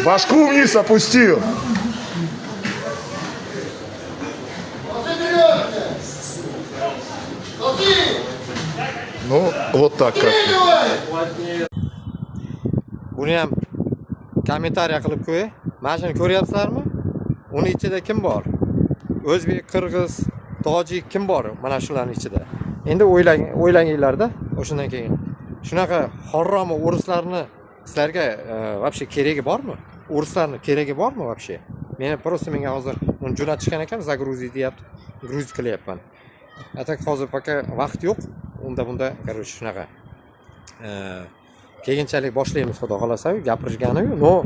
Башку вниз опустил. Ну, вот так как. Buni ham kommentariya qilib qo'y. Mana shuni ko'ryapsizlarmi? Uni ichida kim bor? O'zbek, qirg'iz, tojik kim bor mana shularning ichida? Endi o'ylang, o'ylanglarda o'shandan keyin. Shunaqa harromi o'rislarni sizlarga вообще keragi bormi? O'rislarni keragi bormi вообще? Meni просто menga hozir uni jo'natishgan ekan, загрузить deyapti. Грузить qilyapman. А так hozir пока vaqt yo'q. Unda bunda, короче, shunaqa. Keyinchalik boshlaymiz, xudo xohlasa, gapirishgani. Но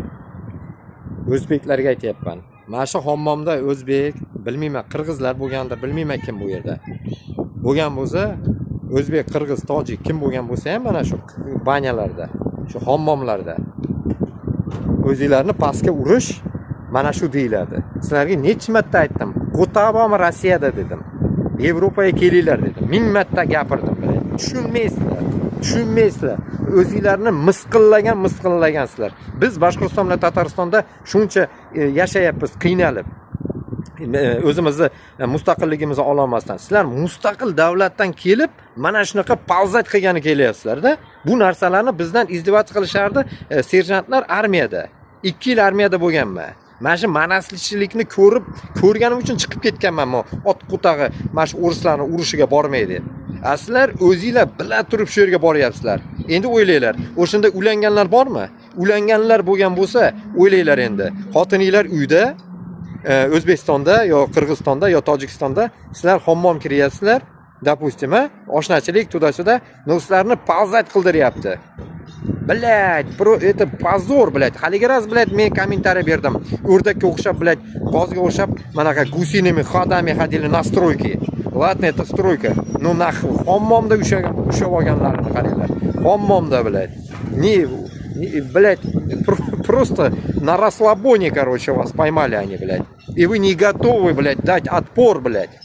o'zbeklarga aytyapman. Mana shu hammomda o'zbek, bilmayman, qirg'izlar bo'lgandir, bilmayman kim bu yerda. Bo'lgan bo'lsa, o'zbek, qirg'iz, tojik kim bo'lgan bo'lsa ham mana shu баня larda, shu hammomlarda o'zinglarni pastga urish mana shu deyiladi. Sizlarga necha marta aytdim. Qo'tabomi Rossiyada dedim. Yevropaga kelinglar dedim. Ming marta gapirdim, блядь. Tushunmaysizlar. Tushunmaysizlar. O'zinglarni misqillagan, misqillagansizlar. Biz Boshqirdiston bilan Tataristonda shuncha yashayapmiz qiynalib. O'zimizni mustaqilligimizni ololmasdan. Sizlar mustaqil davlatdan kelib, mana shunaqa ползать qilgani kelyapsizlar-da. Bu narsalarni bizdan издеваться qilishardi serjantlar armiyada. 2 yil armiyada bo'lganman. Mana shu manaslichilikni ko'rib, ko'rganim uchun chiqib ketganman men ot qo'tag'i mana shu o'rislarni urushiga bormay deb. A sizlar o'zinglar bila turib shu yerga boryapsizlar. Endi o'ylanglar, o'shanda uylanganlar bormi? Uylanganlar bo'lgan bo'lsa, o'ylanglar endi. Xotininglar uyda, O'zbekistonda yo Qirg'izistonda yo Tojikistonda sizlar hammom kiryapsizlar, допустим, a, oshnachilik туда-сюда, но sizlarni ползать qildiryapti. Блядь, это позор, блядь. Haligi раз, блядь, men kommentariy berdim. O'rdakka o'xshab, блядь, g'ozga o'xshab, manaqa гусиными ходами ходили на стройке. Ладно, это стройка. Ну нахуй, hammomda ushlagan, ushlab olganlarini qaranglar. Hammomda, блядь. Не, не, блядь, просто на расслабоне, короче, вас поймали они, блядь. И вы не готовы, блядь, дать отпор, блядь.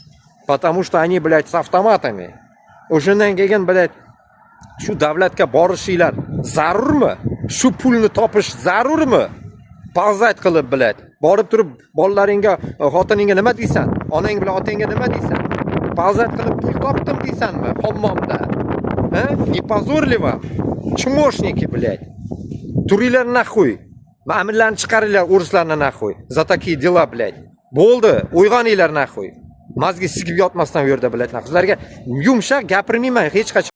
Потому что они, блядь, с автоматами. O'shandan keyin, блядь, shu davlatga borishinglar zarurmi? Shu pulni topish zarurmi? Ползать qilib, блядь. Borib turib bolalaringga, xotiningga nima deysan? Onang bilan otangga nima deysan? Ползать qilib pul topdim deysanmi hammomda? Ha? Не позор ли вам? Чмошники, блядь. Turinglar нахуй. Amirlarni chiqaringlar, o'rislarni нахуй. За такие дела, блядь. Bo'ldi, uyg'oninglar нахуй. Мозги sikib yotmasdan u yerda, блядь, нахуй. Sizlarga yumshoq gapirmayman hech qachon.